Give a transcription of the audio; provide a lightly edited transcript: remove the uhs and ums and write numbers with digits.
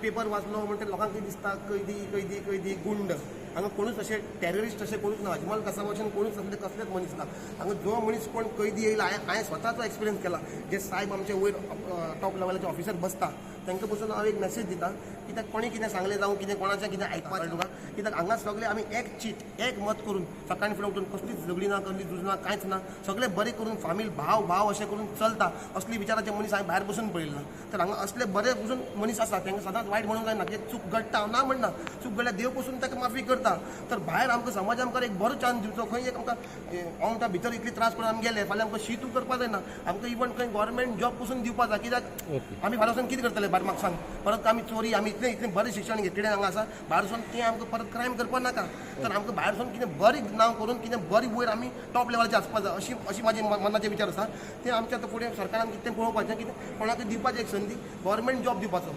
Paper वाचलो म्हणटकीर लोकांक कितें दिसता, कैदी कैदी कैदी गुंड. हांगा कोणूच अशे टेररिस्ट अशे कोणूच ना. अजमल कसाबा भशेन कोणूच असले कसलेच मनीस ना हांगा. जो मनीस कोण कैदी येयला, हांवें स्वताचो एक्सपिरियन्स केला. जे सायब आमचे वयर टॉप लेवलाचे ऑफिसर बसता, तांकां पसून हांव एक मेसेज दिता, कित्याक कोणी कितें सांगलें जावं कितें, कोणाचें कितें आयकपाक तुका. कित्याक हांगा सगळे आमी एक चीत एक मत करून सकाळी फुडें उठून कसलीच झगडी ना, कसली झूज ना, कांयच ना, सगळे बरें करून फामील भाव भाव अशें करून चलता. असली विचाराचे मनीस हांवें भायर बसून पळयले ना. तर हांगा असले बरे पसून मनीस आसा, तांकां सदांच वायट म्हणूंक जायना. कित्याक चूक घडटा, हांव ना म्हणना, चूक घडल्यार देव पसून ताका माफी करता. तर भायर आमकां समाजा मुखार एक बरो चान्स दिवचो. खंय एक आमकां हांव म्हणटा, भितर इतली त्रास करून आमी गेले, फाल्यां आमकां शीत करपा जायना. आमकां इवन खंय गव्हर्मेंट जॉब पसून दिवपा जाय. कित्याक आमी फाल्यां वचून कितें करतले भायर, म्हाका सांग. परत आमी चोरी, आमी इतलें इतलें बरें शिक्षण घेतलें हांगा आसा, भायर वचून तें आमकां परत क्रायम करपा नाका. तर आमकां भायर वचून कितें बरें नांव करून कितें बरें वयर आमी टॉप लेवलाचेर आसपा जाय, अशी अशी म्हाजी मनाचे विचार आसा. ते आमच्या आतां फुडें सरकारान कितें पळोवपाचें, कितें कोणाकय दिवपाचें एक संदी, गव्हर्मेंट जॉब दिवपाचो.